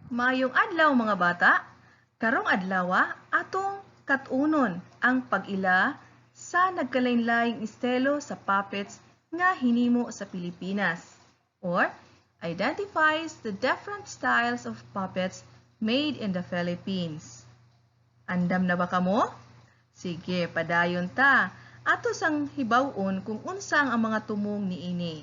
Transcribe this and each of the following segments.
Maayong adlaw, mga bata. Karong adlawa, atong kat-unon ang pag-ila sa nagkalain-laing estilo sa puppets nga hinimo sa Pilipinas or identifies the different styles of puppets made in the Philippines. Andam na ba kamo? Sige, padayon ta. Ato sang hibaw-on kung unsa ang mga tumong niini.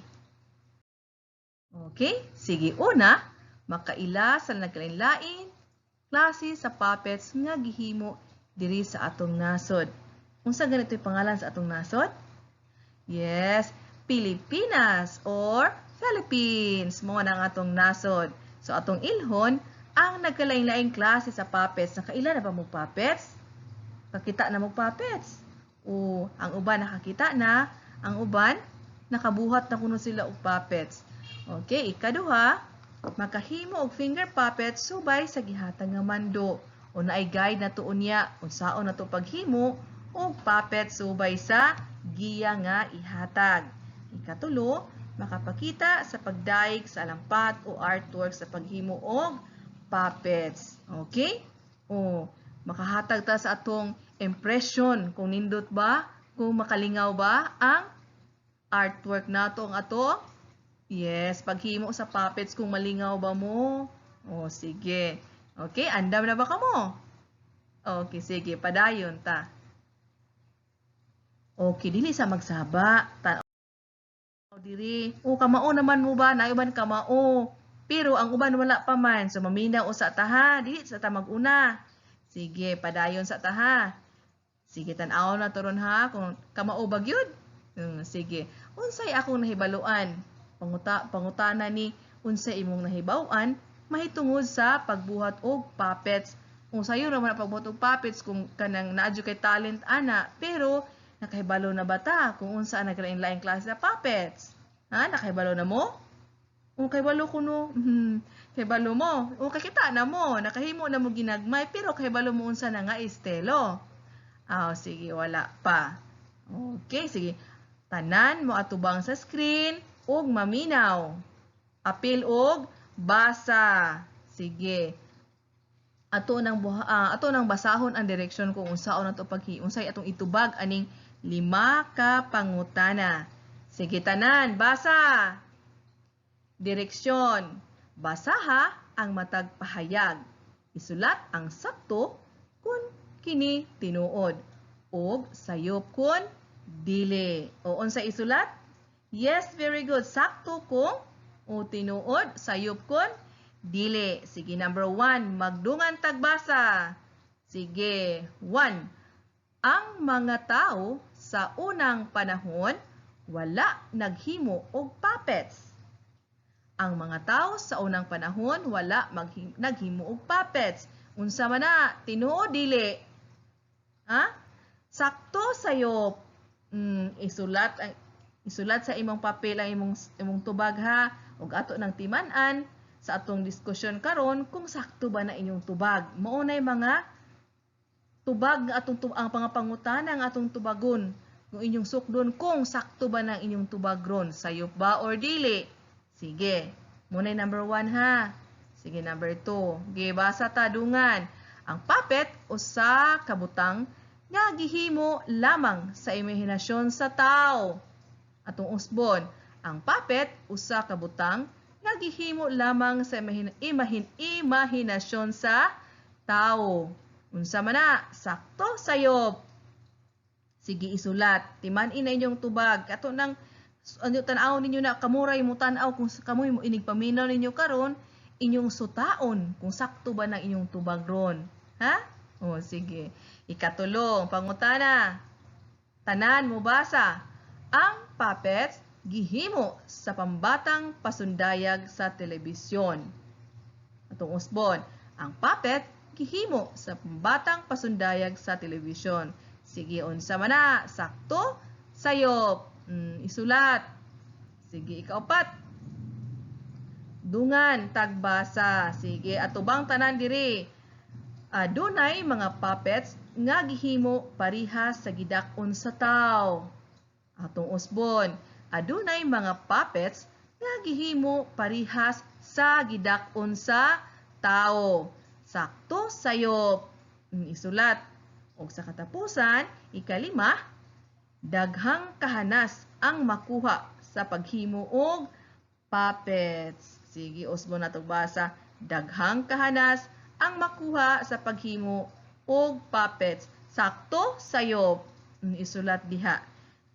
Okay? Sige, una, makaila sa nagkalain-lain klase sa puppets nga gihimo diri sa atong nasod. Unsa ganito'y pangalan sa atong nasod? Yes, Pilipinas or Philippines. Mao na ang atong nasod. So atong ilhon ang nagkalain-laing klase sa puppets. Nakaila na ba mo puppets? Kakita na mo puppets? O ang uban nakakita na, ang uban nakabuhat na kuno sila og puppets. Okay, ikaduha, makahimo og finger puppets subay sa gihatag nga mando. O naay guide na tuon niya unsaon nato paghimo og puppet subay sa giya nga ihatag. Ikatulo, makapakita sa pagdayeg sa alampat o artwork sa paghimo og puppets. Okay? O makahatag ta sa atong impression kung nindot ba, kung makalingaw ba ang artwork nato, ang ato. Yes, paghimo sa puppets, kung malingaw ba mo. O sige. Okay, andam na ba kamo? Okay, sige, padayon ta. Okay, dili sa magsaba. Tan-aw diri. O kamao naman mo ba? Naay uban kamao. Pero ang uban wala pa man. So maminaw usa ta ha. Dili sa ta maguna. Sige, padayon sa ta ha. Sige, tan-aw na to ron ha kung kamao ba gyud. Sige. Unsay akong nahibaluan? Pangutana ni unsay imong nahibaw-an mahitungod sa pagbuhat og puppets. Kung sayo ra man ang pagbuhat og puppets kung kanang naa jud kay talent ana, pero nakahibalo na ba ta kung unsa ang naglain-laing klase sa puppets? Ha, nakahibalo na mo? O kahibalo ko no. Kahibalo mo. O kakita na mo, nakahimo na mo ginagmay, pero kahibalo mo unsa na nga estilo? Ah, sige, wala pa. Okay, sige. Tanan mo atubang sa screen ug maminaw. Apil og basa. Sige. Ato nang basahon ang direksyon kung unsaon nato paghi unsay atong itubag aning lima ka pangutana. Sige, tanan, basa. Direksyon. Basaha ang matag pahayag. Isulat ang sakto kung kini tinuod ug sayop kung dili. O unsa isulat? Yes, very good. Sakto kung o tinuod, sayop kung dili. Sige, number 1, magdungan tagbasa. Sige, 1. Ang mga tao sa unang panahon wala naghimo og puppets. Ang mga tao sa unang panahon wala naghimo og puppets. Unsa man na, tinuod, dili? Ha? Sakto, sayop. Isulat sa imong papel ang imong tubag ha, ug ato nang timan-an sa atong diskusyon karon kung sakto ba na inyong tubag. Mao nay mga tubag nga atong ang mga pangutana nga atong tubagon kung inyong sukdon kung sakto ba na ang inyong tubag ron, sayop ba or dili. Sige, mao nay number 1 ha. Sige, number 2. Sige, basa ta dungan. Ang puppet usa ka butang nga gihimo lamang sa imahinasyon sa tao. Atong usbon, ang puppet usa ka butang nga gihimo lamang sa imahinasyon sa tao. Unsa man na, sakto, sayop? Sige, isulat. Timan-i na inyong tubag. Ato nang ano, tan-aw ninyo na kamuray mo tan-aw kung kamoy mo inig paminaw ninyo karon, inyong sutaon kung sakto ba ng inyong tubag ron. Ha? O sige. Ikatulong pangutana. Tanan mo basa. Ang puppets gihimo sa pambatang pasundayag sa telebisyon. Atong usbon, ang puppet gihimo sa pambatang pasundayag sa telebisyon. Sige, unsa man na, sakto, sayop? Isulat. Sige, ikaupat. Dungan, tagbasa. Sige, atubang tanan diri. Adunay mga puppets nga gihimo parihas sa gidak-on sa tao. Atong usbon, adunay mga puppets nga gihimo parihas sa gidak-on sa tao. tao. Sakto, sayop. Isulat. Og sa katapusan, ikalima, daghang kahanas ang makuha sa paghimo og puppets. Sige, usbon nato basa. Daghang kahanas ang makuha sa paghimo og puppets. Sakto, sayop. Isulat diha.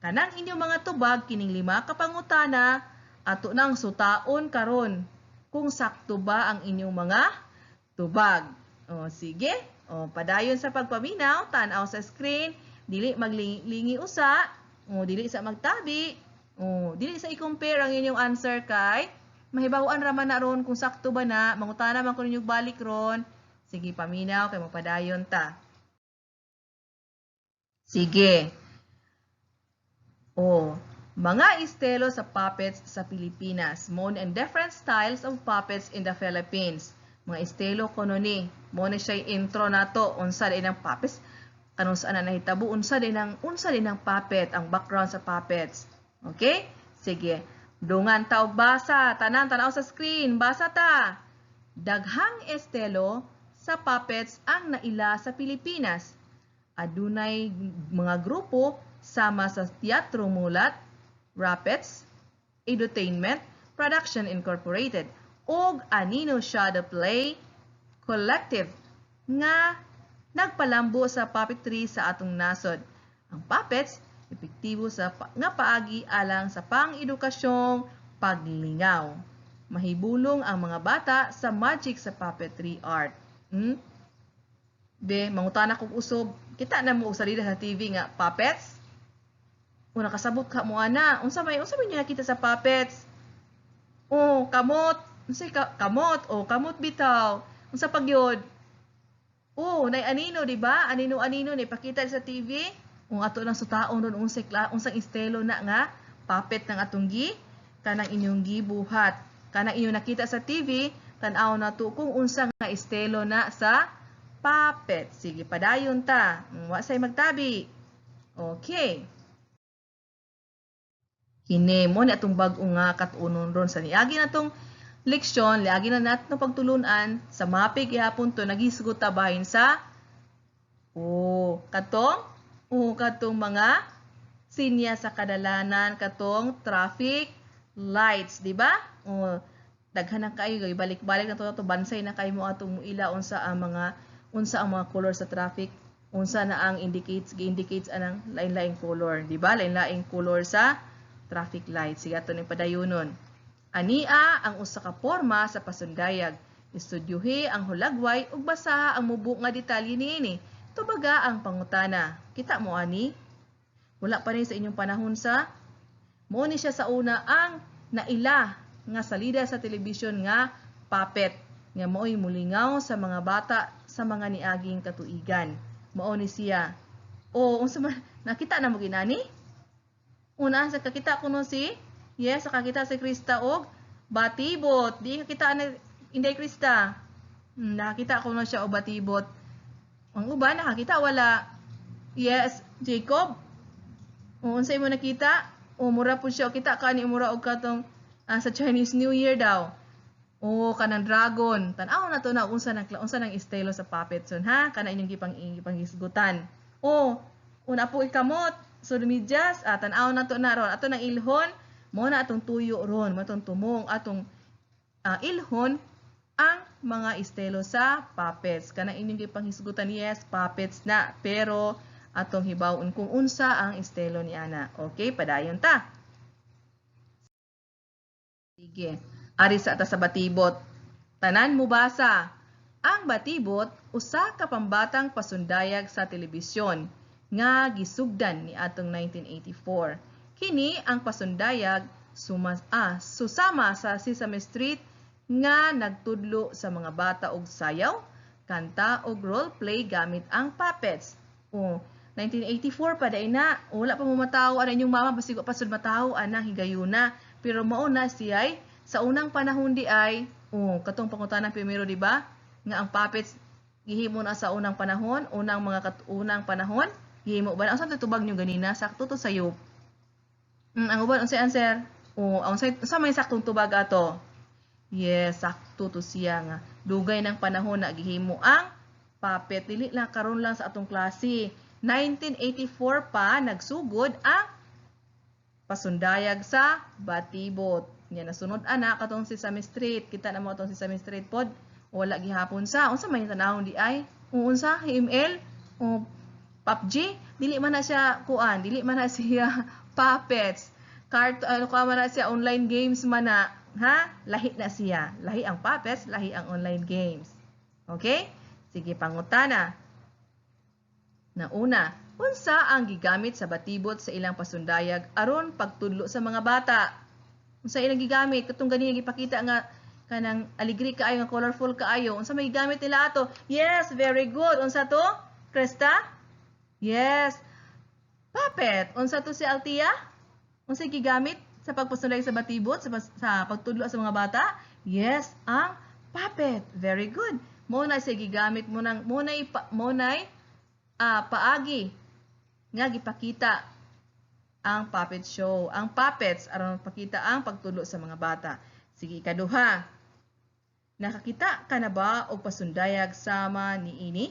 Kanang inyong mga tubag kining lima ka pangutana, ato nang sutaon karon kung sakto ba ang inyong mga tubag. O sige, o padayon sa pagpaminaw, tan-aw sa screen, dili maglingi usa, o dili sa magtabi, o dili sa i-compare ang inyong answer kay mahibaw-an ra man na ron kung sakto ba na, mangutana man ko ninyo balik ron. Sige, paminaw kay magpadayon ta. Sige. O, mga estilo sa puppets sa Pilipinas. Mao and different styles of puppets in the Philippines. Mga estilo kuno ni. Mao ni siya intro nato unsa din ang puppets, kanus saan na nahitabo, unsa din ang puppet, ang background sa puppets. Okay? Sige. Dungan ta og basa, tanan tan-aw sa screen, basa ta. Daghang estilo sa puppets ang naila sa Pilipinas. Adunay mga grupo sama sa Teatro Mulat, Rapettes, Edutainment, Production Incorporated, ug Anino Shadow Play Collective nga nagpalambo sa puppetry sa atong nasod. Ang puppets, epektibo sa nga paagi alang sa pang-edukasyong paglingaw. Mahibulong ang mga bata sa magic sa puppetry art. Be, mangutana kog usob, kita na mo og salida sa TV nga puppets? O nakasabot ka mo ana, unsa may niyo nakita sa puppets? Oh, kamot. Unsay ka, kamot? Oh, kamot bitaw. Unsa pa gyud? Oh, nay anino, di ba? Anino-anino ni pakita sa TV. Kung ato lang sutaon ron unsang estilo na nga puppet ng atong gi kanang inyong gibuhat. Kanang inyong nakita sa TV, tan-aw na to kung unsa nga estilo na sa puppet. Sige, padayon ta. Wa say magtabi. Okay. Kini mao ni atong bag-o nga katunon ron sa niagi natong leksyon, niagi na nato pagtulunan sa MAPEH gihapon to, nagisgot ta bahin sa oh katong mga sinya sa kadalanan, katong traffic lights, di ba? Oh, daghan na kayo, balik-balik na to, bansay na kayo mo atong muila unsa ang mga color sa traffic, unsa na ang indicates gi-indicates anang lain-laing color, di ba? Lain-laing color sa traffic lights. Sige, ato ning padayunon. Ania ang usa ka porma sa pasundayag. Estudyuhi ang hulagway ug basaha ang mubo nga detalye niini. Tubaga ang pangutana. Kita mo ani? Wala pa ni sa inyong panahon sa mao ni siya sa una ang naila nga salida sa telebisyon nga puppet nga mao'y mulingaw sa mga bata sa mga niaging katuigan. Mao ni siya. O unsa man nakita na mo ginani? Una sa kakita kuno si, yes, sa kakita si Krista og batibot. Di kakita na Inday Krista. Nakakita kuno siya og batibot. Ang uban nakakita wala? Yes, Jacob. O unsa imo nakita? O mura pud siya kita kani, mura og katong sa Chinese New Year daw. O kanang dragon. Tan-aw na to na unsa nang estilo sa puppet son ha, kana inyong gipanghisgutan. O una po ikamot so medyas, tan-aw na to na ron ato nang ilhon mo na atong tuyo ron mo atong tumong atong ilhon ang mga estilo sa puppets. Kana inyong gipanghisgutan, yes, puppets na, pero atong hibaw-on kung unsa ang estilo ni ana. Okay, padayon ta. Sige. Ari sa ta sa batibot. Tanan mo basa. Ang batibot usa ka pambatang pasundayag sa telebisyon nga gisugdan ni atong 1984. Kini ang pasundayag susama sa Sesame Street nga nagtudlo sa mga bata og sayaw, kanta og role play gamit ang puppets. Oh, 1984 pa dai na. Wala pa mo matawo ana inyong mama, basig wa pa sud matawo ana higayuna. Pero mao na siya sa unang panahon di ay, oh, katong pangutana primero, di ba? Nga ang puppets gihimo na sa unang panahon, unang panahon, gihimo ba na? Unsa tubag nyo ganina? Sakto to sayop? Ang uban, unsay answer? Oh, unsa may saktong tubag ato? Yes, sakto to siya nga. Dugay ng panahon na gihimo ang puppet. Dili lang karon lang sa atong klase. 1984 pa nagsugod ang pasundayag sa Batibot. Nya nasunod ana katong Sesame Street. Kita na mo atong Sesame Street pod. Wala gihapon sa. Unsa may tanawon di ay? Unsa HML? O PUBG? Dili man na siya kuan, dili man na siya puppets. Cart ano ka man na siya, online games man na, ha? Lahi na siya. Lahi ang puppets, lahi ang online games. Okay? Sige, pangutana. Nauna, unsa ang gigamit sa Batibot sa ilang pasundayag aron pagtudlo sa mga bata? Unsa ilang gigamit? Katong ganina gipakita nga kanang aligri kaayo nga colorful kaayo. Unsa may gigamit nila ato? Yes, very good. Unsa to? Krista? Yes. Puppet. Unsa to si Altia? Unsa gigamit sa pagpasundayag sa Batibot sa pagtudlo sa mga bata? Yes, ang puppet. Very good. Mo na siya gigamit mo nang mo nay mo nay paagi nga gipakita ang puppet show, ang puppets aron mapakita ang pagtudlo sa mga bata. Sige, ikaduha. Nakakita ka na ba og pasundayag sama niini?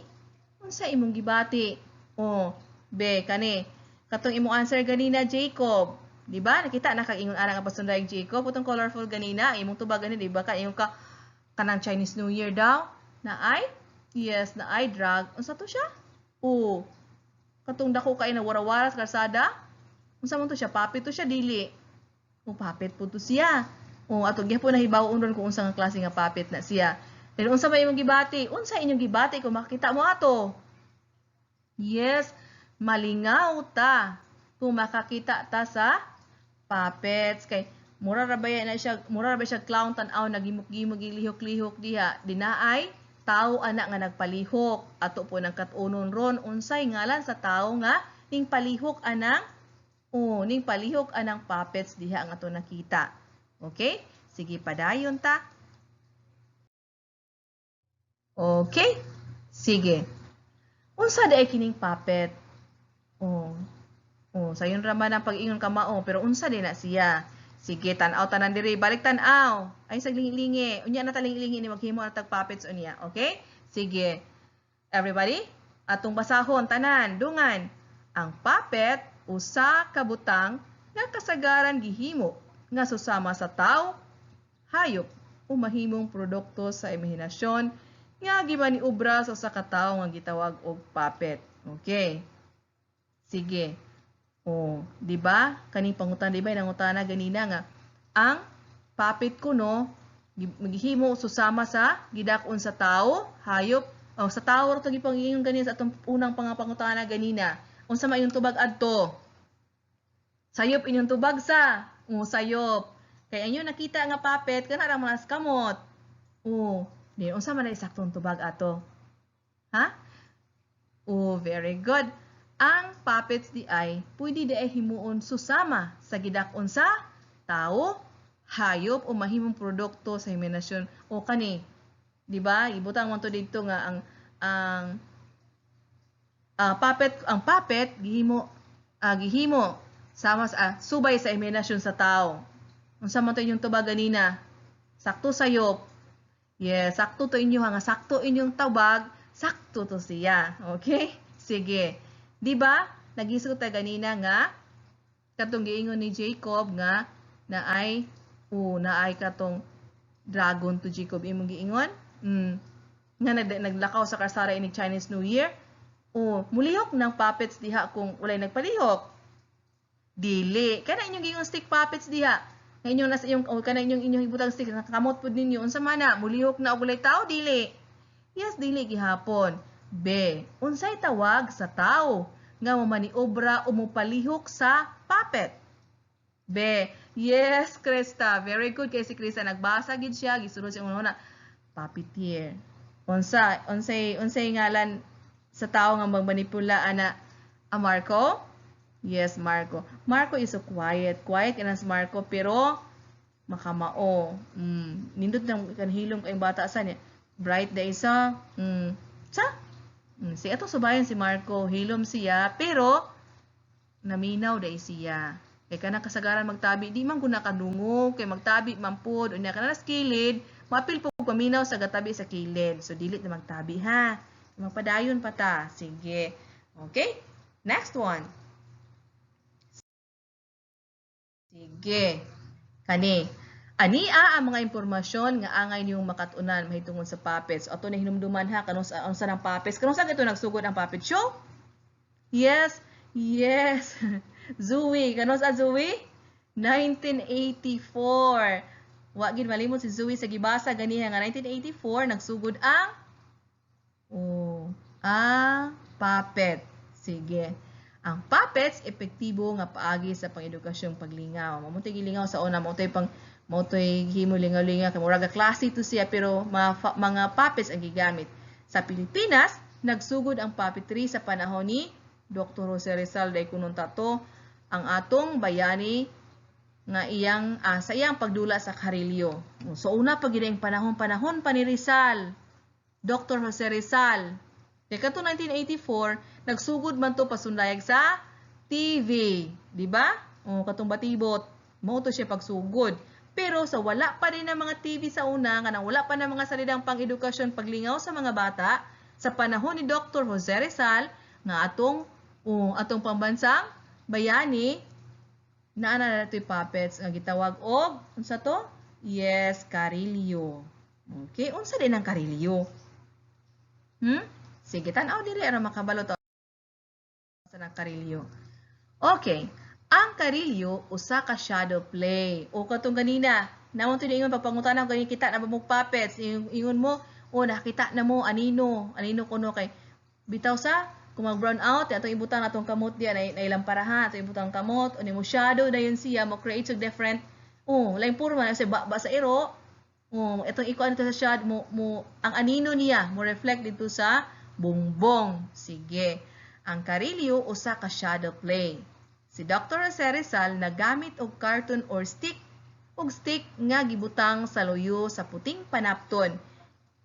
Unsa imong gibati? Oh, be kani katong imong answer ganina, Jacob. Di ba? Nakita na kag ingon ana nga pasundayag, Jacob, utong colorful ganina, imong tubag gani, di ba? Ka imong ka kanang Chinese New Year daw na ay, yes, na ay drag. Unsa to siya? Oh, katong dako kay na wara-wara sa kalsada. Unsa man to siya? Puppet to siya, dili? O, puppet po to siya. O, ato gyapon nahibaw ron kung unsa nga klase nga puppet na siya. Pero unsa may imong gibati? Unsa inyong gibati kung makita mo ato? Yes, malingaw ta kung makakita ta sa puppets kay mura ra ba na siya, mura ra ba siya clown tan-aw, nagimok-gimok, gilihok-lihok diha, dinaay tawo ana nga nagpalihok. Ato po nang kat-unon ron, unsay ngalan sa tawo nga ning palihok anang, oh, ning palihok anang puppets diha nga ato nakita? Okay, sige, padayon ta. Okay, sige, unsa diay kining puppet? Oh, sayon ra man ang pag-ingon kamao, pero unsa din na siya? Sige, tan-aw tanan diri, balik tan-aw. Ay sa lingi-lingi. Unya na ta lingi-lingi ni maghimo na tag puppets unya, okay? Sige. Everybody, atong basahon tanan, dungan. Ang puppet usa ka butang nga kasagaran gihimo nga susama sa tawo, hayop o mahimong produkto sa imahinasyon nga gimaniobra sa usa ka tawo nga gitawag og puppet. Okay. Sige. Oh, di ba? Kaning pangutan, di ba, nangutana ganina nga ang puppet kuno gihimo susama sa gidak-on sa tawo, hayop, oh, sa tawo ra to gipangingon ganina sa atong unang pangutana ganina. Unsa man inyong tubag adto? Sayop inyong tubag sa? Oh, sayop. Kay inyo nakita nga puppet kana ra man kamot. Oh, di unsa man ay saktong tubag ato? Ha? Oh, very good. Ang puppets di ay pwede di ay himuon susama sa gidak-on sa tao, hayop o mahimong produkto sa imahinasyon o kani. Di ba? Ibutang man to didto nga ang puppet, ang puppet gihimo sama sa subay sa imahinasyon sa tao. Unsa man to inyong tubag ganina? Sakto, sayop. Yes, sakto to inyo nga sakto inyong tubag, sakto to siya. Okay? Sige. Di ba? Nagisgot ta ganina nga katong giingon ni Jacob nga naay, oh, naay katong dragon to, Jacob, imong giingon? Nga naglakaw sa karsada inig Chinese New Year. Oh, mulihok ng puppets diha kung walay nagpalihok? Dili. Kana inyong giingon stick puppets diha. Nga inyong nasa inyong, oh, kana inyong inyong ibutang stick nakamot pud ninyo, unsa man na mulihok na og walay tao, dili? Yes, dili gihapon. B. Unsay tawag sa tao nga mamaniobra o mopalihok sa puppet? B. Yes, Krista. Very good kay si Krista nagbasa gid siya, gisulod siya una, puppeteer. Unsa unsay ngalan sa tao nga magmanipula ana? A Marco? Yes, Marco. Marco is so quiet. Quiet kana si Marco pero makamao. Nindot nang kanhilom kayong bata sa niya. Bright day sa. Sa? Si ato subayan si Marco, hilom siya pero naminaw day siya. Kay kanang kasagaran magtabi, di man guna kadungog kay magtabi man pud unya kana sa kilid, mapil pud paminaw sa gatabi sa kilid. So dili na magtabi ha. Magpadayon pa ta. Sige. Okay? Next one. Sige. Kani. Ania ang mga impormasyon nga angay niyong makat-unan mahitungod sa puppets. Ato na hinumduman ha kanus unsa ng puppets. Kanus sa ito nagsugod ang puppet show? Yes. Yes. Zoe, kanus sa Zoe? 1984. Wa gid malimot si Zoe sa gibasa ganiha nga 1984 nagsugod ang ang puppet. Sige. Ang puppets epektibo nga paagi sa pang-edukasyong paglingaw. Mao to'y gilingaw sa una, mao to'y pang mao to'y himo lingaw-lingaw kay murag klase to siya pero mga puppets ang gigamit. Sa Pilipinas, nagsugod ang puppetry sa panahon ni Dr. Jose Rizal day kunon tato ang atong bayani nga iyang sa iyang pagdula sa Carillo. So una pa gid ang panahon pa ni Rizal. Dr. Jose Rizal. Kay kadto 1984, nagsugod man to pasundayag sa TV, di ba? O katong batibot, mao to siya pagsugod. Pero sa wala pa din ang mga TV sa una, kanang wala pa ng mga salidang pang-edukasyon paglingaw sa mga bata, sa panahon ni Dr. Jose Rizal nga atong pambansang bayani, naa na nato'y puppets nga gitawag og unsa to? Yes, Carillo. Okay, unsa din ang Carillo? Sige, tan-aw diri aron makabalo ta sa ng Carillo. Okay. Ang Carillo usa ka shadow play. O katong ganina, namo to ingon pagpangutana ko kita na ba mo puppets, ingon mo, o nakita na mo anino, anino kuno kay bitaw sa kung mag brown out, atong ibutang atong kamot diya na ilang parahan, atong ibutang kamot, o nimo shadow dayon siya mo create og different, oh, lain puro man sa ba, ba sa iro. Oh, itong ikuan dito sa shadow mo ang anino niya mo reflect dito sa bongbong. Sige. Ang Carillo usa ka shadow play. Si Dr. Jose Rizal nagamit og cartoon or stick og stick nga gibutang sa luyo sa puting panapton.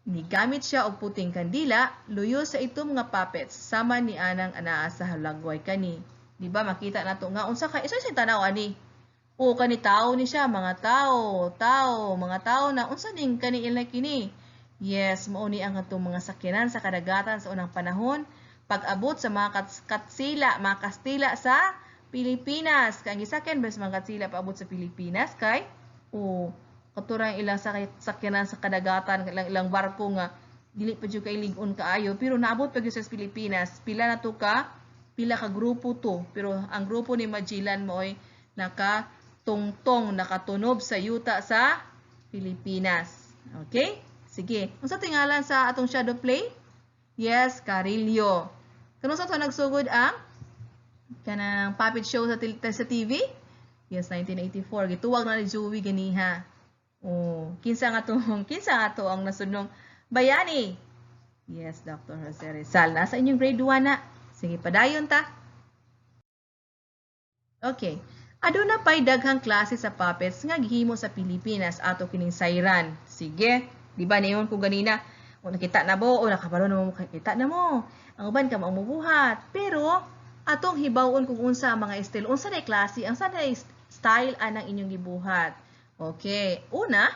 Nigamit siya og puting kandila, luyo sa itom nga puppets, sama ni anang anaa sa halagway kani. Di ba makita nato nga unsa ka isa sa tanaw ani? O kani tao ni siya, mga tao, tao, mga tao na unsa ning kani ila kini? Yes, mao ni ang atong mga sakyanan sa kadagatan sa unang panahon pag-abot sa mga Katsila, mga Kastila sa Pilipinas. Kay ang gisakyan ba sa mga Katsila paabot sa Pilipinas kay o katurang ilang sakyanan sa kadagatan, ilang barko nga dili pa jud kay lig-on kaayo pero naabot pa gyud sa Pilipinas. Pila na to ka pila ka grupo to, pero ang grupo ni Magellan mo'y nakatungtong, nakatunob sa yuta sa Pilipinas. Okay? Sige. Unsa tingalan sa atong shadow play? Yes, Carillo. Kanus sa to nagsugod ang kanang puppet show sa TV? Yes, 1984. Gituwag na ni Joey ganiha. Oh, kinsa nga to ang nasunong bayani? Yes, Dr. Jose Rizal. Nasa inyong grade 1 na. Sige, padayon ta. Okay. Aduna pay daghang klase sa puppets nga gihimo sa Pilipinas ato kining sayran. Sige, di ba niingon ko ganina, o nakita na mo o nakabalo na mo, kita na mo. Ang uban ka maumubuhat. Pero atong hibaw-on kung unsa ang mga estilo, unsa na klase, ang sa na style anang inyong gibuhat. Okay, una,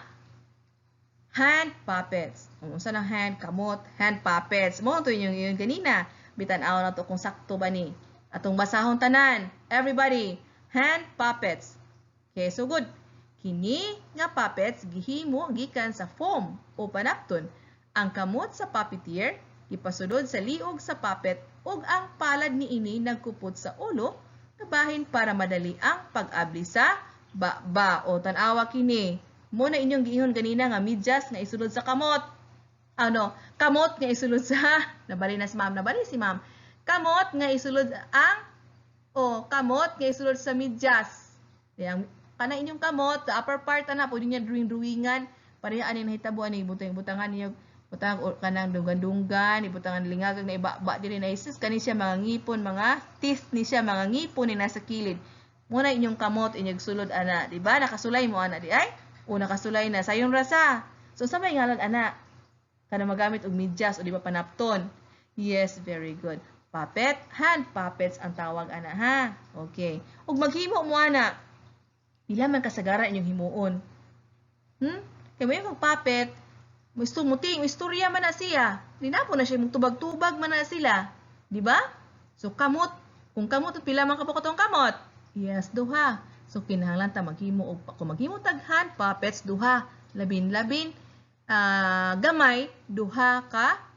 hand puppets. Unsa na hand, kamot, hand puppets. Mo to inyong iyon ganina. Bitan-aw na to kung sakto ba ni. Atong basahon tanan. Everybody, hand puppets. Okay, so good. Kini nga puppets gihimo gikan sa foam o panapton. Ang kamot sa puppeteer gipasulod sa liog sa puppet ug ang palad niini nagkupot sa ulo kabahin para madali ang pag-abli sa baba. O tan-awa kini. Mo na inyong giingon ganina nga medyas nga isulod sa kamot. Ano, kamot nga isulod sa nabali na si ma'am, nabali si ma'am. Kamot nga isulod ang o kamot nga isulod sa medyas. Yang kana inyong kamot, the upper part ana pwede niya drawing-drawingan pareha ani nahitabo ani butang butangan niyo butang o kanang dunggan-dunggan, ibutangan lingagag na ibaba diri na isus kani siya mga ngipon, mga teeth ni siya, mga ngipon ni nasa kilid. Muna inyong kamot inyong sulod ana, di ba? Nakasulay mo ana di ay? O nakasulay na sayon rasa. So sa may ngalan ana kana magamit og medyas o di ba panapton? Yes, very good. Puppet, hand puppets ang tawag ana ha. Okay. Ug maghimo mo ana, pila man kasagara inyong himuon? Kay mo kag puppet, mo muting istorya man na siya. Dinapo na siya mong tubag-tubag man na sila. Di ba? So kamot, kung kamot, pila man ka tong kamot? Yes, duha. So kinahanglan ta maghimo og, kung maghimo tag hand puppets, duha, labin-labin gamay, duha ka.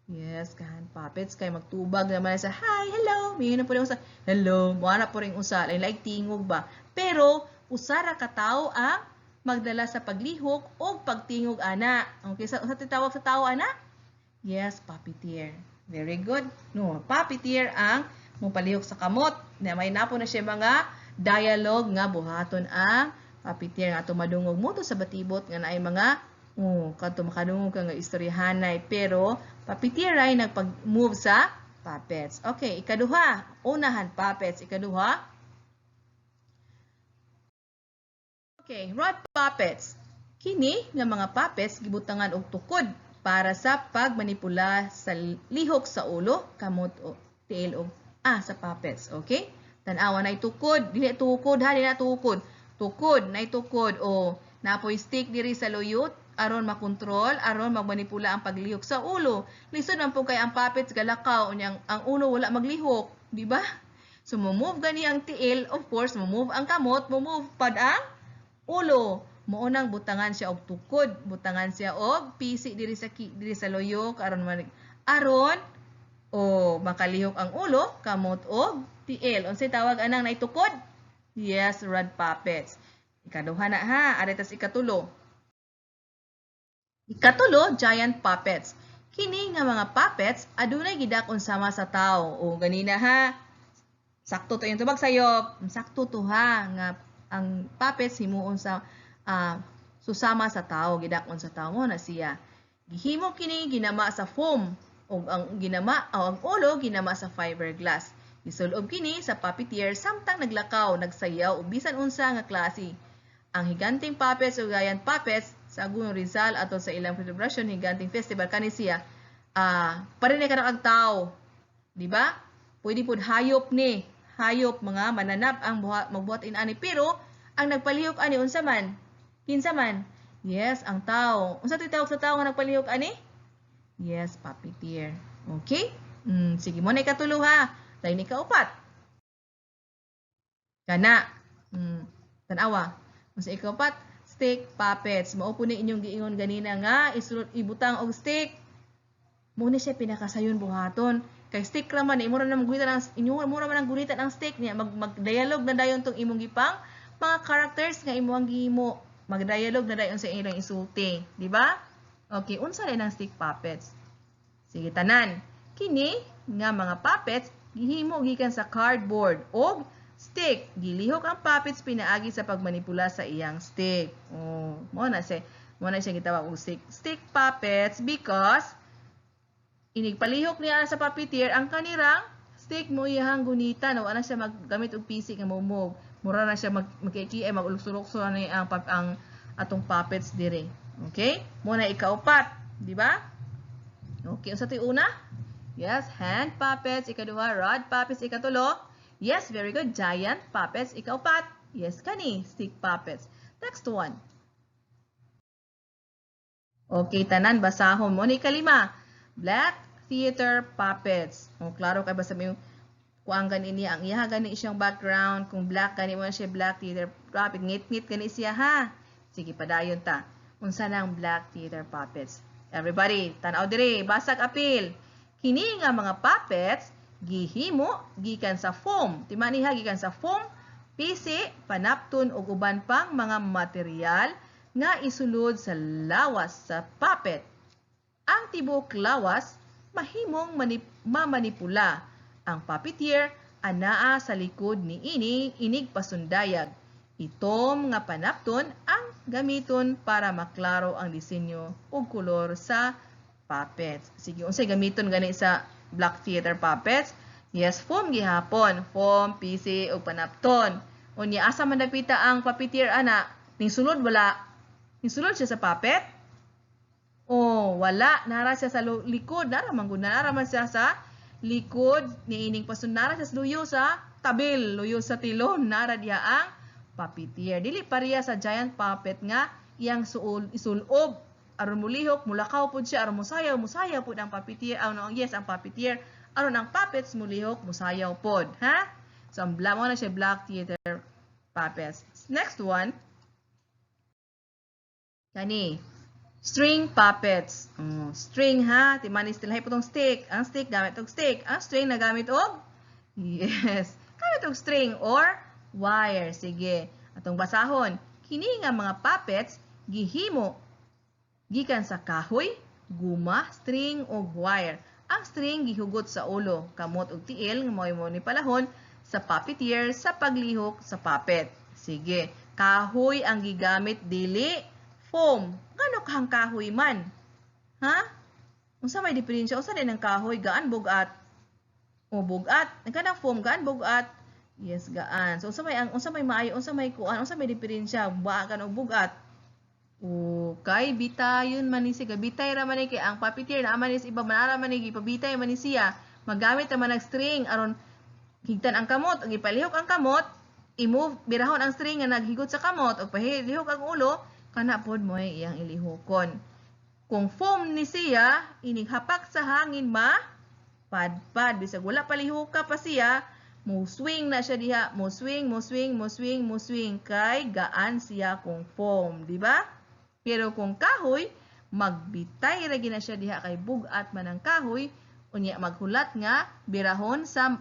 Yes, ka hand puppets kay magtubag naman sa "Hi, hello." May po rin usa, "Hello." Mo na po rin usa, like tingog ba. Pero usa ra ka tawo ang magdala sa paglihok o pagtingog ana. Okay, sa titawag sa tao ana? Yes, puppeteer. Very good. No, puppeteer ang mopalihok sa kamot. Na may napo na siya mga dialogue nga buhaton ang puppeteer nga ato madungog mo to sa batibot nga naay mga, oh, kadto makadungog ka nga istoryahanay, pero puppeteer ay nagpag-move sa puppets. Okay, ikaduha, unahan puppets, ikaduha. Okay, rod puppets. Kini nga mga puppets gibutangan og tukod para sa pagmanipula sa lihok sa ulo, kamot o tiil og sa puppets. Okay? Tan-awa, nay tukod, dili tukod ha, dili na tukod. Tukod, nay tukod o napoy stick diri sa luyot aron makontrol, aron magmanipula ang paglihok sa ulo. Lisod man po kay ang puppets galakaw unya ang ulo wala maglihok, di ba? So mo-move gani ang tiil, of course, mo-move ang kamot, mo-move pad ang ulo. Mao nang butangan siya og tukod, butangan siya og pisi diri sa loyok aron aron o makalihok ang ulo, kamot og tiil. Unsay tawag anang naitukod? Yes, rod puppets. Ikaduha na ha, ari tas ikatulo. Ikatulo, giant puppets. Kini nga mga puppets adunay gidakon sama sa tao. O ganina ha. Sakto to yung tubag sayop. Sakto to ha nga ang puppets himuon sa susama sa tao, gidakon sa tao mo na siya. Gihimo kini ginama sa foam ug ang ginama o ang ulo ginama sa fiberglass. Gisulob kini sa puppeteer samtang naglakaw, nagsayaw o bisan unsa nga klase. Ang Higanteng Puppets o Giant Puppets sa Aguno, Rizal ato sa ilang celebration Higanteng Festival kani siya pare na kanang tao. Di ba? Pwede pud hayop ni, hayop, mga mananap ang buhat, magbuhat inani, pero ang nagpalihok ani unsa man? Kinsa man? Yes, ang tao. Unsa to'y tawag sa tao nga nagpalihok ani? Yes, puppeteer. Okay? Sige mo na ikatulo ha. Dayon ikaupat. Kana. Tanawa. Unsa ikaupat? Stick puppets. Mao po ni inyong giingon ganina nga isulod, ibutang og stick. Mo ni siya pinakasayon buhaton. Kay stick ra man, imo ra man gunitan ang inyo mo ra man ang gunitan ang stick niya, mag-dialogue na dayon tong imong gipang mga characters nga imo ang gihimo. Mag-dialogue na dayon sa ilang isulti, di ba? Okay, unsa rin ang stick puppets? Sige, tanan. Kini nga mga puppets gihimo gikan sa cardboard og stick. Gilihok ang puppets pinaagi sa pagmanipula sa iyang stick. Oh, mo na siya gitawag og stick puppets because inigpalihok niya sa puppeteer ang kanirang stick mo iyang gunitan, wala na siya maggamit og PC nga mo move. Mura na siya magkikiay, magulukso-lukso na ni ang atong puppets dire. Okay? Mo na ikaupat, di ba? Okay, unsa to'y una? Yes, hand puppets. Ikaduha, rod puppets. Ikatulo, yes, very good, giant puppets. Ikaupat, yes, kani, stick puppets. Next one. Okay, tanan, basahon mo. Ni ikalima, black theater puppets. O, klaro kay basta may kuang gani niya, ang iya gani siyang background, kung black gani mo siya, black theater puppet, ngit-ngit gani siya ha. Sige, padayon ta. Unsa nang black theater puppets? Everybody, tan-aw diri, basag apil. Kini nga mga puppets gihimo gikan sa foam. Timani ha, gikan sa foam, pisi, panapton ug uban pang mga material nga isulod sa lawas sa puppet. Ang tibuok lawas mahimong mamanipula. Ang puppeteer anaa sa likod ni ini inig pasundayag. Itom nga panapton ang gamiton para maklaro ang disenyo ug kolor sa puppets. Sige, unsay gamiton gani sa black theater puppets? Yes, foam gihapon. Foam, PC ug panapton. Unya asa man dapita ang puppeteer ana? Ning sulod wala? Ning sulod siya sa puppet? Oh, wala. Nara siya sa likod. Nara man gud, nara man siya sa Likod niining pasunara sa luyo sa tabil, luyo sa tilon, nara diha ang puppeteer. Dili pareha sa giant puppet nga iyang suol isulob aron mulihok, mulakaw pud siya aron musayaw, musayaw pud ang puppeteer. Oh, no, yes, ang puppeteer aron ang puppets mulihok, musayaw pod, ha? So ang black mo na siya, black theater puppets. Next one, kani string puppets. Oh, string ha, timanis tilhay po tong stick. Ang stick gamit og stick. Ang string na gamit og, yes, gamit og string or wire. Sige, atong basahon. Kini nga mga puppets gihimo gikan sa kahoy, guma, string ug wire. Ang string gihugot sa ulo, kamot ug tiil nga mao'y mo ni palahon sa puppeteer sa paglihok sa puppet. Sige, kahoy ang gigamit, dili foam. Ngano kahang kahoy man? Ha? Unsa may diferensya? Unsa din ang kahoy? Gaan, bugat? O bugat. Ang kanang foam, gaan, bugat? Yes, gaan. So unsa may maayo, unsa may kuan, unsa may diferensya? Baan og bugat? O kay bitayon man ni siya, bitay ra man ni kay ang puppeteer na man ni iba man ara man ni gipabitay man ni siya. Magamit man og string aron higtan ang kamot ug ipalihok ang kamot, i-move birahon ang string nga naghigot sa kamot ug pahilihok ang ulo, kana pod mo iyang ilihokon. Kung foam ni siya, inig hapak sa hangin ma padpad, bisag wala palihoka pa siya, mo swing na siya diha, mo swing, mo swing, mo swing, mo swing kay gaan siya kung foam, di ba? Pero kung kahoy, magbitay ra na siya diha kay bug-at man ang kahoy, unya maghulat nga birahon sa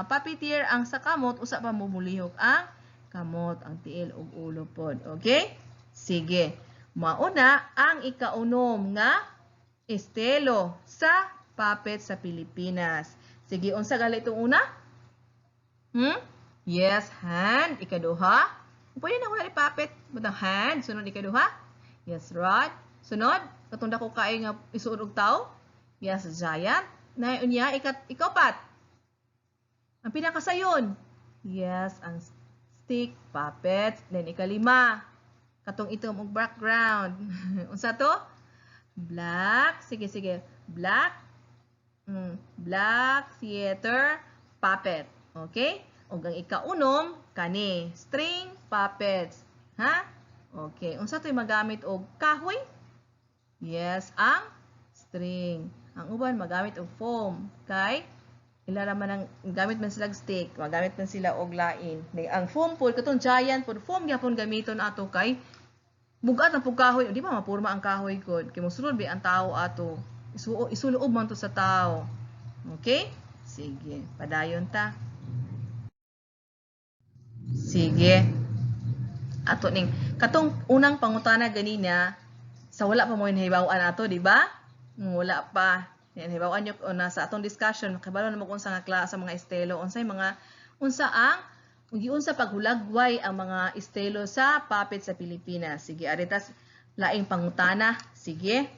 puppeteer ang sa kamot, usa pa mo mulihok ang kamot, ang tiil ug ulo pod. Okay? Sige. Mauna ang ikaunom nga estilo sa puppet sa Pilipinas. Sige, unsa gali itong una? Yes, hand. Ikaduha. Pwede na wala ni puppet. Butang hand. Sunod, ikaduha. Yes, rod. Sunod, katong dako kaayo nga isuod og tao. Yes, giant. Na unya ikat ikapat. Ang pinakasayon. Yes, ang stick puppet. Then ikalima. Katong itom og background. Unsa to? Black. Sige, sige. Black. Black theater puppet. Okay? Ug ang ikaunom kani string puppets. Ha? Okay. Unsa to'y magamit og kahoy? Yes, ang string. Ang uban magamit og foam kay ila ra man ang gamit man sila stick, magamit man sila og lain. Ang foam pod, katong giant pod, foam gyapon gamiton ato kay bugat ang pug kahoy, di ba mapurma ang kahoy gud kay mosulod bi ang tao ato. Isuo isulob man to sa tao. Okay? Sige, padayon ta. Sige. Ato ning katong unang pangutana ganina sa wala pa mo nahibaw-an ato, di ba? Wala pa. Yan, nahibaw-an nyo na sa atong discussion, makibalo na mo kung unsa nga klase sa mga estilo, unsay mga unsa ang giunsa paghulagway ang mga estilo sa puppet sa Pilipinas. Sige, aritas laing pangutana. Sige.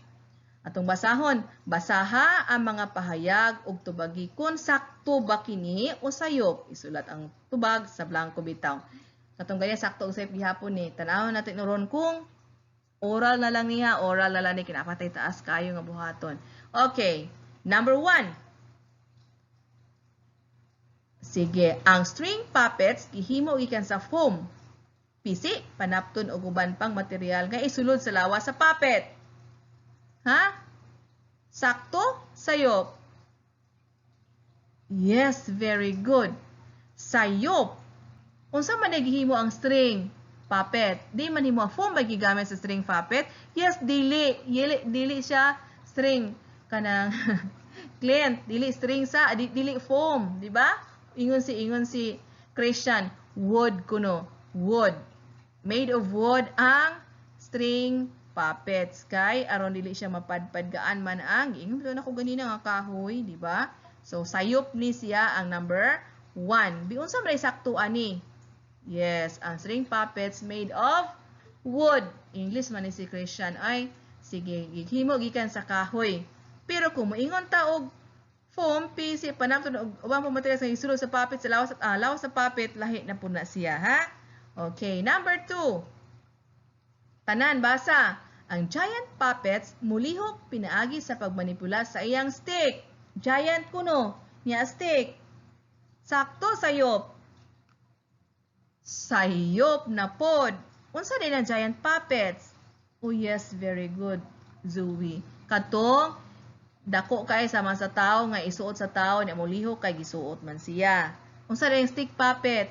Atong basahon, basaha ang mga pahayag ug tubagi kung sakto ba kini o sayop. Isulat ang tubag sa blanko bitaw. Katong ganyan, sakto og sayop gihapon ni. Tanawon natin ron kung oral na lang niya, oral na lang ni kinapatay taas kayo nga buhaton. Okay, number 1. Sige, ang string puppets gihimo gikan sa foam, pisi, panapton o uban pang material nga isulod sa lawas sa puppet. Ha? Sakto? Sayop? Yes, very good. Sayop. Unsa man gihimo ang string puppet? Di man himo foam ba gigamit sa string puppet? Yes, dili. Dili, dili siya string kanang client, dili string sa di, dili foam, di ba? Ingon si Christian, wood kuno, wood. Made of wood ang string puppets kay aron dili siya mapadpad, gaan man ang giingon bitaw nako ganina nga kahoy, di ba? So sayop ni siya ang number 1. Biunsa man sakto ani? Yes, ang string puppets made of wood. English man ni si Christian ay sige, gihimo gikan sa kahoy. Pero kung moingon ta og foam, PC, panapton og ubang pa materials nga isulod sa puppet sa lawas sa puppet, lahi na pud na siya, ha? Okay, number 2. Tanan basa. Ang giant puppets mulihok pinaagi sa pagmanipula sa iyang stick. Giant kuno. Nya stick. Sakto, sayop. Sayop na pod. Unsa din ang giant puppets? Oh yes, very good, Zoe. Katong dako kay sama sa tao nga isuot sa tao niya molihok kay gisuot man siya. Unsa din stick puppet?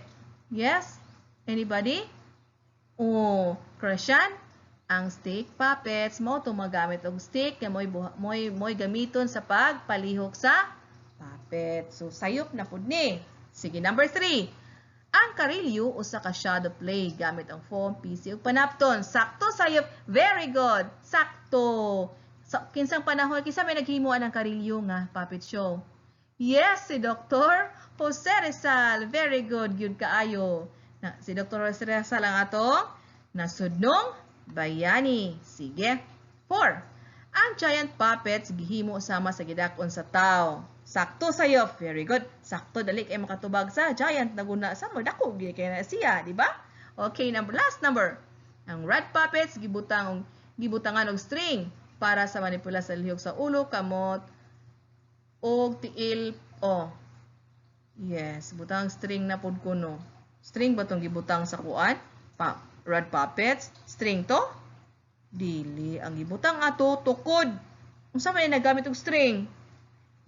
Yes? Anybody? Oh, Christian? Ang stick puppets mo to magamit og stick nga moy gamiton sa pagpalihok sa puppet. So sayop na pud ni. Sige, number 3. Ang karilyo usa ka shadow play gamit ang foam, PC ug panapton. Sakto, sayop. Very good. Sakto. So, kinsang panahon kinsa may naghimo ang karilyo nga puppet show? Yes, si Dr. Jose Rizal. Very good gyud kaayo. Na, si Dr. Jose Rizal ang atong nasudnong bayani. Sige. 4. Ang giant puppets gihimo sama sa gidak-on sa tao. Sakto, sayop. Very good. Sakto, dali kay makatubag sa giant na guna sa mo dako gyud kay na siya, di ba? Okay, number last number. Ang red puppets gibutangan og string para sa manipula sa lihok sa ulo, kamot og tiil. Oh. Yes, butang string na pud kuno. String ba tong gibutang sa kuan? Pa red puppets, string to? Dili, ang gibutang ato tukod. Unsa man nagamit og string?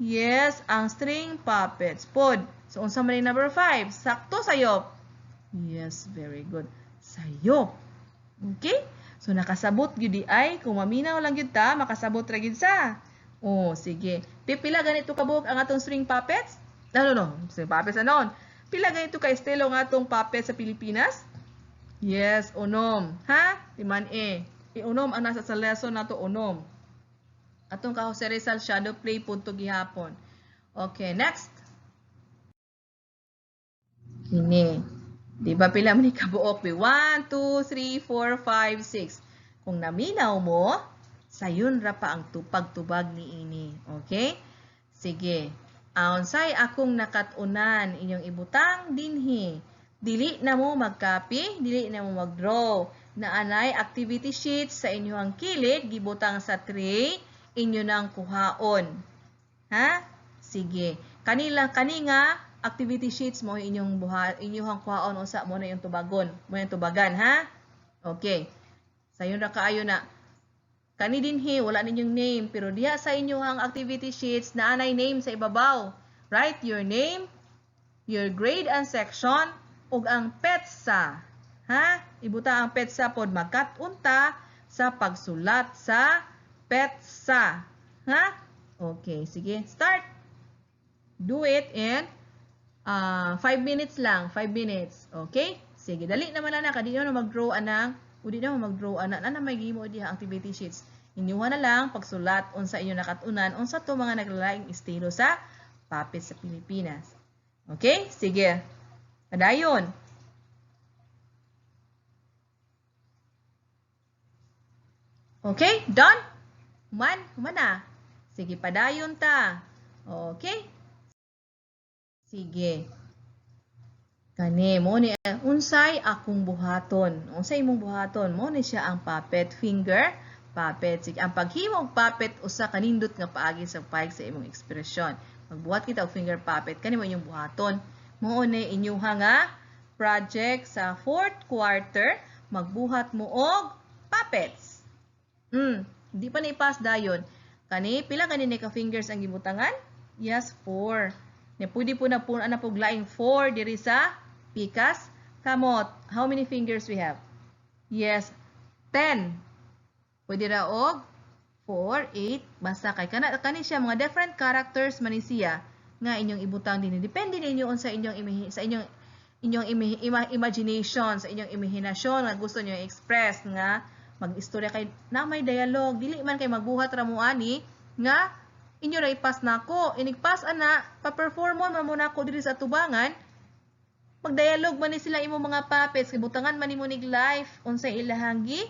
Yes, ang string puppets pod. So unsa man number 5? Sakto, sayop. Yes, very good. Sayop. Okay? So nakasabot gyud di ay kung maminaw lang gyud ta, makasabot ra gyud sa. Oh, sige. Pipila ganito kabuok ang atong string puppets? No, no, no. String puppets anon. Pila ganito ka estilo ang atong puppet sa Pilipinas? Yes, unom. Ha? Timan e. I-unom ang nasa sa lesson nato, unom. Atong ka Jose Rizal shadow play punto gihapon. Okay, next. Kini. Di ba pila man ni kabuok? 1, 2, 3, 4, 5, 6. Kung naminaw mo, sayon ra pa ang tupag-tubag ni ini. Okay? Sige. Aunsay akong nakat-unan inyong ibutang dinhi. Dili na mo mag-copy, dili na mo mag-draw. Naanay activity sheets sa inyong kilid, gibutang sa tray, inyo nang kuhaon. Ha? Sige. Kanila kani nga activity sheets mo inyong buha, inyong kuhaon usa mo na yung tubagon, mo yung tubagan, ha? Okay. Sayon ra kaayo na. Kani dinhi wala ninyong name, pero diha sa inyong activity sheets naanay name sa ibabaw. Write your name, your grade and section ug ang petsa. Ha? Ibuta ang petsa pod, magkat-unta sa pagsulat sa petsa. Ha? Okay, sige. Start. Do it in 5 minutes lang. 5 minutes. Okay? Sige, dali naman na. Kadi na mag-draw anang, udi na mag-draw ana. Nana may gihimo diha activity sheets. Inyuha na lang pagsulat unsa inyo nakatunan, unsa to mga naglalaing estilo sa puppet sa Pilipinas. Okay? Sige. Padayon. Okay? Done? Human? Human na. Sige, padayon ta. Okay? Sige. Kani, mo ni unsay akong buhaton. Unsay imong buhaton? Mo ni siya ang puppet finger puppet. Sige, ang paghimo og puppet usa ka nindot nga paagi sa pahayag sa imong ekspresyon. Magbuhat kita og finger puppet, kani mo inyong buhaton. Mo ni inyuha nga project sa fourth quarter, magbuhat mo og puppets. Di pa ni pass dayon. Kani pila kani ni ka fingers ang gibutangan? Yes, 4. Nya pwede po na po ana pug laing 4 diri sa pikas kamot. How many fingers we have? Yes, 10. Pwede ra og 4, 8, basta kay kana kani siya mga different characters man ni siya nga inyong ibutang dinhi. Depende ninyo unsa inyong sa inyong inyong imagination, sa inyong imahinasyon nga gusto niyo i-express nga mag-istorya kay na may dialogue, dili man kay magbuhat ra mo ani nga inyo ra ipas nako, inig-pass ana, pa-perform mo man mo nako diri sa tubangan. Magdialog man ni sila imo mga puppets, gibutangan man nimo nig life unsay ilahang gi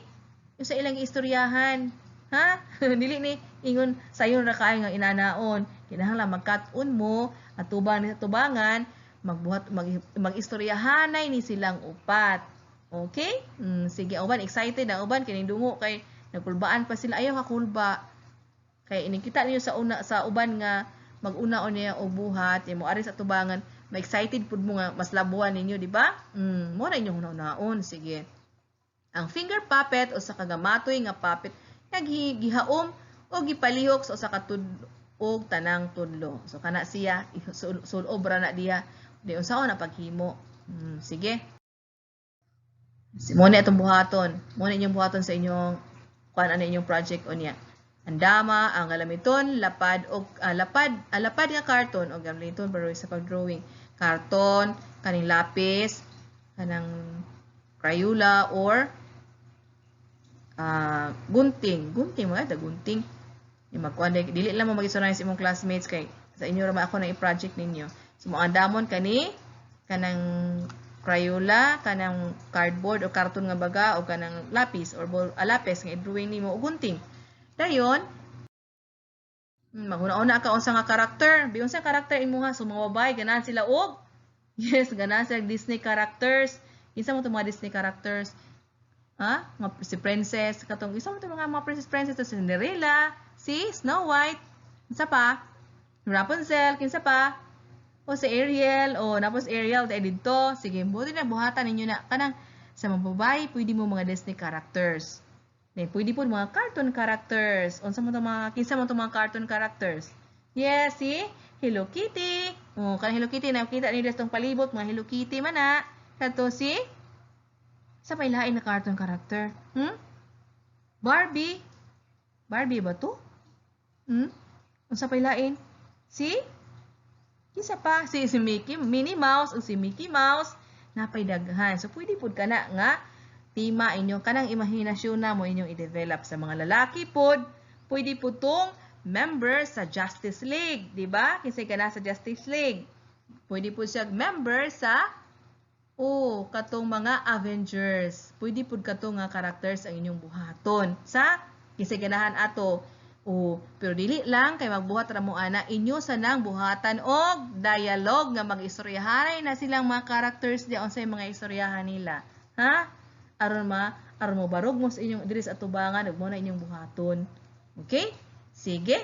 unsa ilang istoryahan, ha? Dili ni ingon sayon ra kaayo nga inanaon, kinahanglan magkat-on mo atubang ni sa tubangan, magbuhat mag-istoryahanay ni silang upat. Okay? Sige, uban excited ang uban kining dungo kay nagkulbaan pa sila, ayaw ka kulba. Kay inikita niyo sa una sa uban nga Mag-una niya og buhat, mo ari sa tubangan, ma-excited pud mo nga mas labuan ninyo, di ba? Mo na inyong hunahunaon. Sige. Ang finger puppet usa ka gamatoy nga puppet nga gihaom o gipalihok sa usa ka og tanang tudlo. So kana siya sulob ra na diha. Di unsaon na paghimo. Sige. Mo na itong buhaton. Mo na inyong buhaton sa inyong kuan, ano, inyong project unya. Andama ang galamiton lapad og lapad nga karton o gamiton pero sa pag-drawing. Karton, kaning lapis, kanang Crayola or gunting. Gunting mga gunting. Yung magkuan, dili lang mo mag-istorya sa imong classmates kay sa inyo ra man ako na i-project ninyo. So mo andamon kani kanang Crayola, kanang cardboard o karton nga baga o kanang lapis or ball, lapis nga i-drawing nimo o gunting. Dayon, maghuna-una ka unsa nga karakter. Bi unsa karakter imuha? So mga babae ganahan sila og, yes, ganahan sila Disney characters. Kinsa mo to mga Disney characters? Ha? Mga si princess katong isa mo to mga princess princess to, si Cinderella, si Snow White, kinsa pa? Rapunzel, kinsa pa? O si Ariel, o napos Ariel dahil didto. Sige, buti na buhatan ninyo na kanang sa mga babae, pwede mo mga Disney characters. Then, pwede po mga cartoon characters. Unsa mo to mga, kinsa mo to mga cartoon characters? Yes, si Hello Kitty. O, kanang Hello Kitty, nakita niyo tong palibot, mga Hello Kitty man na. Kato si sa may lain na cartoon character. Barbie. Barbie ba to? Unsa pay lain? Si kinsa pa? Si Mickey, Minnie Mouse o si Mickey Mouse, napay daghan. So pwede pud kana nga tema inyong kanang imahinasyon na mo inyong i-develop. Sa mga lalaki pod, pwede pud tong member sa Justice League, di ba? Kinsay kana sa Justice League? Pwede pud siya member sa o katong mga Avengers. Pwede pud kato nga characters ang inyong buhaton. Sa kinsay ganahan ato? O, pero dili lang kay magbuhat ra mo ana, inyo sanang buhatan og dialogue nga mag-istoryahanay na silang mga characters di unsay mga istoryahan nila. Ha? Aron mo barog mo sa inyong diri sa atubangan ug mo na inyong buhaton. Okay? Sige.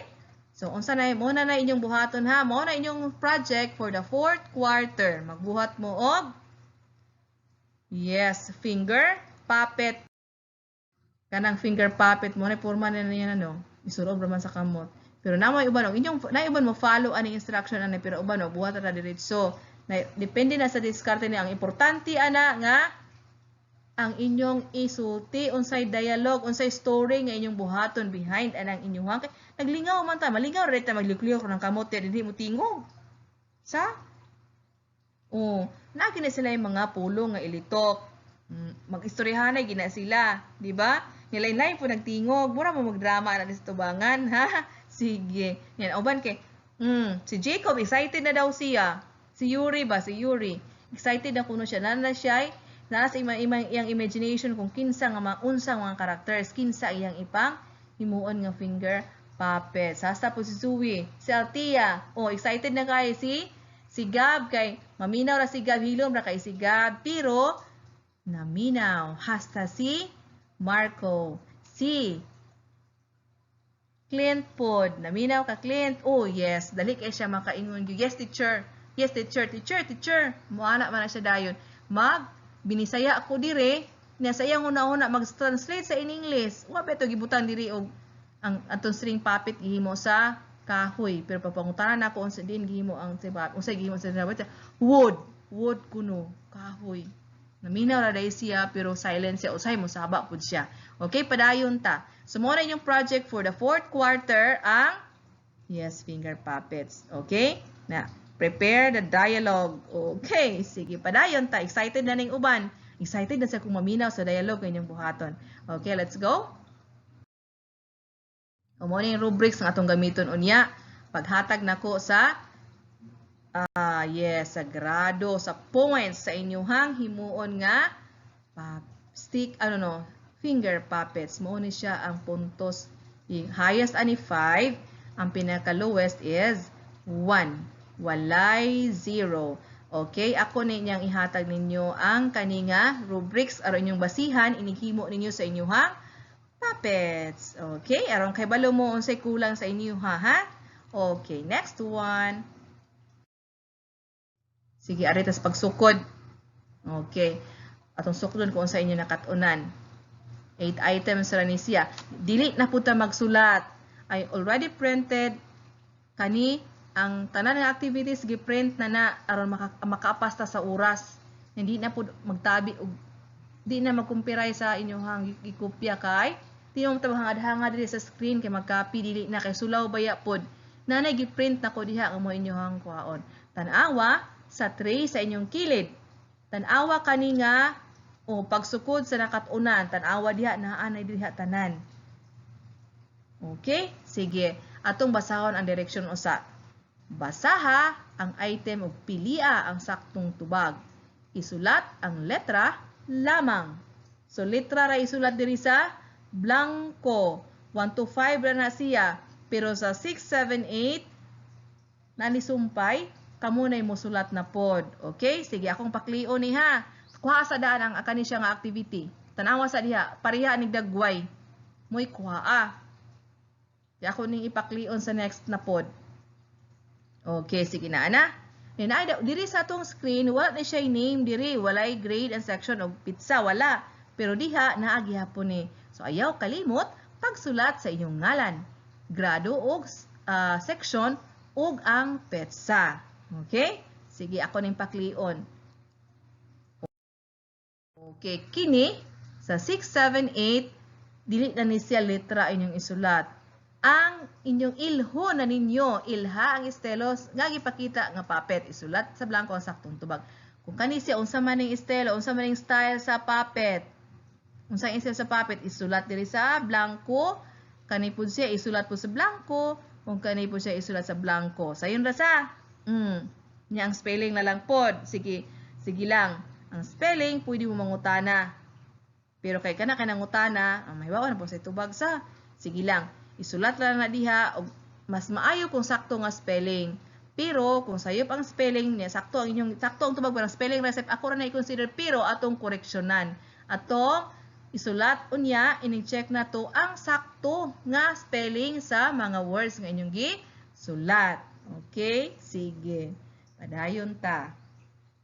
So unsa na mo na inyong buhaton, ha? Mo na inyong project for the fourth quarter. Magbuhat mo og, yes, finger puppet. Kanang finger puppet mo na porma na niya, ano, isurob raman sa kamot. Pero namoy uban og inyong na uban mo follow ani instruction ani, pero uban mo buhat ra diretso. Na, depende na sa diskarte ni. Ang importante ana nga ang inyong isulti unsay dialogue, unsay story nga inyong buhaton behind anang inyong kay naglingaw man ta, malingaw ra ta maglikliyok ng kamot dili mo tingog. Sa Oh, naa gina sila yung mga pulong nga ilitok. Mag-istoryahanay gina sila, di ba? Nilain-lain po nagtingog, mura mo magdrama na sa tubangan, ha? Sige. Yan, uban kay si Jacob, excited na daw siya. Si Yuri ba, si Yuri. Excited na kuno siya. Nana siya, na sa ima, iyang imagination kung kinsa nga mga unsa mga characters, kinsa iyang ipang himuon nga finger puppet. Hasta po si Zoe, si Althea, oh, excited na kay si Gab kay maminaw ra si Gab, hilom ra kay si Gab, pero naminaw hasta si Marco, si Clint pod, naminaw ka, Clint. Oh yes, dali kay siya makaingon. "Yes, teacher. Yes, teacher, teacher, teacher." Moana man na siya dayon. Mag binisaya ako dire, niya sa iyang una-una mag-translate sa in English. Wa ba ito gibutang diri og ang atong string puppet gihimo sa kahoy, pero papangutanan nako unsa din gihimo ang unsa gihimo sa wood, wood kuno, kahoy. Naminaw ra dai siya pero silent siya, usay mo saba pud siya. Okay, padayon ta. So mo na inyong project for the fourth quarter ang, yes, finger puppets. Okay? Na, prepare the dialogue. Okay, sige, padayon ta. Excited na ning uban. Excited na sa kung maminaw sa dialogue inyong buhaton. Okay, let's go. O mo yung rubrics nga atong gamiton unya. Paghatag nako sa yes, sa grado, sa points sa inyuhang himuon nga stick, ano no, finger puppets. Mo ni siya ang puntos. Yung highest ani 5, ang pinaka lowest is 1. Walay 0. Okay, ako ninyang ihatag ninyo ang kaninga rubrics aron inyong basihan inighimo ninyo sa inyuhang puppets. Okay, aron kay balo mo unsay kulang sa inyo, ha, ha? Okay, next one. Sige, ari tas pagsukod. Okay. Atong sukdon kung unsa inyo nakat-unan. 8 items ra ni siya. Dili na pud ta magsulat. I already printed kani ang tanan nga activities, gi-print na na aron makaapas ta sa oras. Hindi na pud magtabi og di na magkumpiray sa inyong gikopya kay di mo hangad-hangad diri sa screen kay mag-copy, dili na kay sulaw baya pod. Nanay gi-print na ko diha ang mo inyong kuhaon. Tan-awa sa tray sa inyong kilid. Tan-awa kani nga o pagsukod sa nakat-unan, tan-awa diha, naa na diha tanan. Okay? Sige. Atong basahon ang direksyon usa. Basaha ang item ug pilia ang saktong tubag. Isulat ang letra lamang. So letra ra isulat diri sa blanco. 1 to 5 ra na siya. Pero sa 6, 7, 8 nalisumpay, kamo na'y musulat na pod. Okay? Sige, akong paklion ni ha. Kuha sa daan ang kani siya nga activity. Tanawa sa diha, pareha nig dagway. Mo'y kuha. Di ako ning ipaklion sa next na pod. Okay, sige na ana. Then ay diri sa atong screen wala na siya name diri, walay grade and section og pizza, wala. Pero diha naa gihapon ni. So ayaw kalimot pagsulat sa inyong ngalan, grado og section ug ang petsa. Okay? Sige, ako ning paklion. Okay, kini sa 6, 7, 8 dili na ni siya letra inyong isulat. Ang inyong ilho na ninyo, ilha ang estelos nga gipakita nga puppet, isulat sa blanco ang saktong tubag. Kung kani siya unsa man ning estelo, unsa man ning style sa puppet. Unsa ang style sa puppet, isulat diri sa blanco. Kani pud siya isulat pud sa blanco, kung kani pud siya isulat sa blanco. Sayon ra sa. Nya ang spelling na lang pod. Sige, sige lang. Ang spelling pwede mo mangutana. Pero kay kana kay nangutana, ang mahibaw na po sa tubag sa. Sige lang. Isulat lang na diha og mas maayo kung sakto nga spelling. Pero kung sayop ang spelling niya, sakto ang inyong sakto ang tubag pero spelling recipe ako ra na i-consider, pero atong koreksyonan. Atong isulat unya, ini-check na to ang sakto nga spelling sa mga words nga inyong gisulat. Okay? Sige. Padayon ta.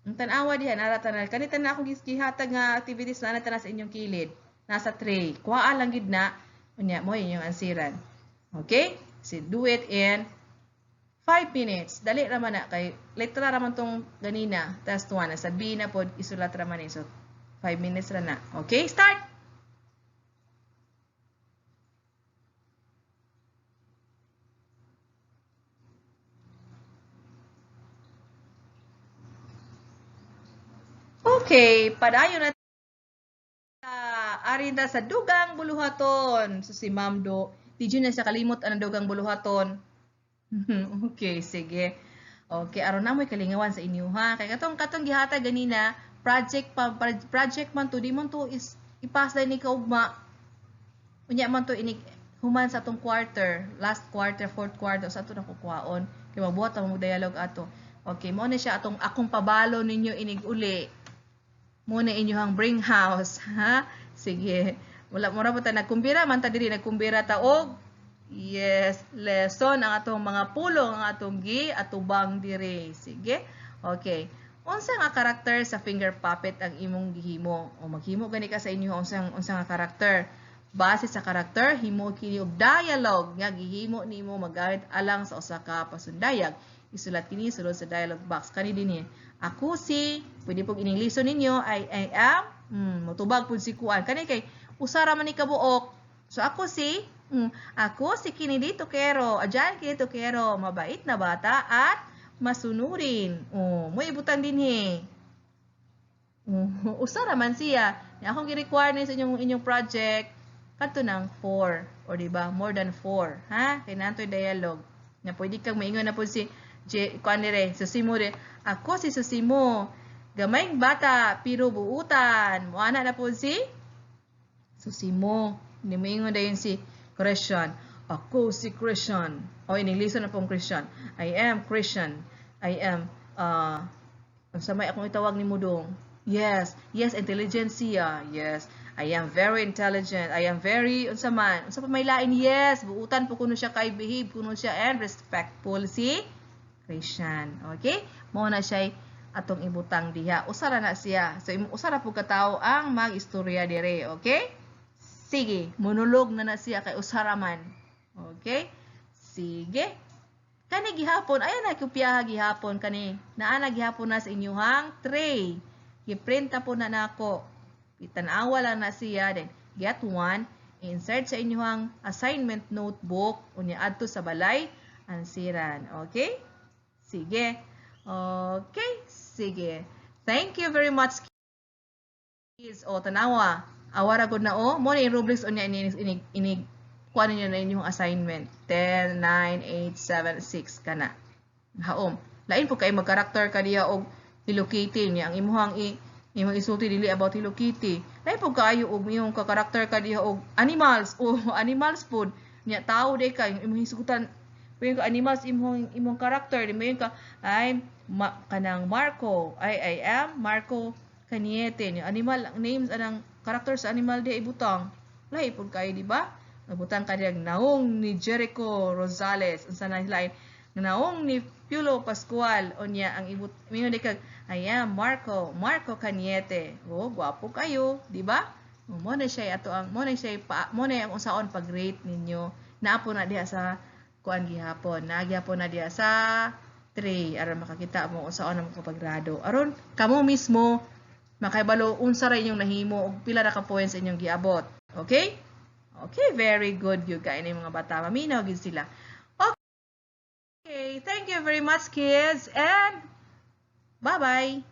Ang tan-awa diha nara tanan kani tanan akong gihatag nga activities na tanan sa inyong kilid. Nasa tray. Kuhaa lang gid na unya mo inyong ansiran. Okay? So do it in 5 minutes. Dali ra man na kay letra ra man tong ganina. Test 1 sa B na pod isulat ra man ni. So 5 minutes ra na. Okay, start. Okay, padayon na ta. Ari ta sa dugang buluhaton. So si Ma'am Do, di jud na siya kalimot ang dugang buluhaton. Okay, sige. Okay, aron na mo'y kalingawan sa inyo ha. Kay katong gihatag ganina, project pa, project man to, di man to is ipas ni kaugma. Unya man to inig human sa atong quarter, last quarter, fourth quarter sa ato na kukuhaon. Kay mabuhat ang dialogue ato. Okay, mo na siya atong akong pabalo ninyo inig uli. Mo na inyohang bring house, ha? Sige. Wala mo ra pa ta nagkumbira man ta diri, nagkumbira ta og yes, lesson ang atong mga pulong ang atong gi atubang diri. Sige. Okay. Unsa nga karakter sa finger puppet ang imong gihimo? O maghimo gani ka sa inyo unsa nga karakter? Base sa karakter, himo kini og dialogue nga gihimo nimo magamit alang sa usa ka pasundayag. Isulat kini sulod sa dialogue box. Kani dinhi. Ako si, pwede pog ining lesson ninyo, I am, motubag pud si kuan. Kani kay usa ra man ni kabuok. So ako si Kennedy Toquero. Ajan Kennedy Toquero, mabait na bata at masunurin. Oh, mo ibutan dinhi. Oh, usa ra man siya. Nya akong gi-require ni sa inyong project kadto nang 4 or di ba more than 4, ha? Kay nantoy dialogue. Nya pwede kang maingon na pud si J, kuan dire, Susimo dire. Ako si Susimo. Gamayng bata pero buutan. Moana na pud si Susimo. Hindi moingon dayon si Christian. Ako si Christian. O ining na pong Christian. I am Christian. I am unsa may akong itawag ni Mudong? Yes, yes, intelligent siya. Yes. I am very intelligent. I am very unsa man. Unsa pa may lain? Yes, buutan po kuno siya kay behave kuno siya and respectful si Christian. Okay? Mao na siya atong ibutang diha. Usa ra na siya. So usa ra pud ka tawo ang mag-istorya dire, okay? Sige, monologue na na siya kay usa ra man. Okay? Sige. Kani gihapon, ayan na kopyaha gihapon kani. Naa na gihapon na sa inyuhang tray. Giprint na po na nako. Itanawa lang na siya, then get one, insert sa inyuhang assignment notebook unya adto sa balay ansiran. Okay? Sige. Okay, sige. Thank you very much, kids. O tanawa. Awara gud na o. Mo ni rubrics unya ini ini ini kuan ninyo na inyong assignment. 10, 9, 8, 7, 6 kana. Haom. Lain po kay mag-character ka diha og Hello Kitty niya ang imuhang i imong isulti dili about Hello Kitty. Lain po kaayo og imong ka-character ka diha og animals o animals food niya, tao day ka imong hisugutan. Pwede ka animals imong character di mo ka ay ma, kanang Marco ay I am Marco Caniete niya, animal names anang character sa animal di ibutang. Lahi pud kayo, di ba? Nabutang ka diha naong ni Jericho Rosales, unsa na lain, naong ni Piolo Pascual. Unya ang ibut mingon di kag "I am Marco Marco Caniete." Oh, gwapo kayo, di ba? Mo na siya ato ang mo na siya pa, mo na ang unsaon pag-rate ninyo. Naa po na diha sa kuan gihapon, naa gihapon na diha sa tray aron makakita mo unsaon ang paggrado, aron kamo mismo makahibalo unsa ra inyong nahimo ug pila ra ka points inyong giabot. Okay? Okay, very good gyud kay ni mga bata. Maminaw gyud sila. Okay, thank you very much, kids, and bye-bye.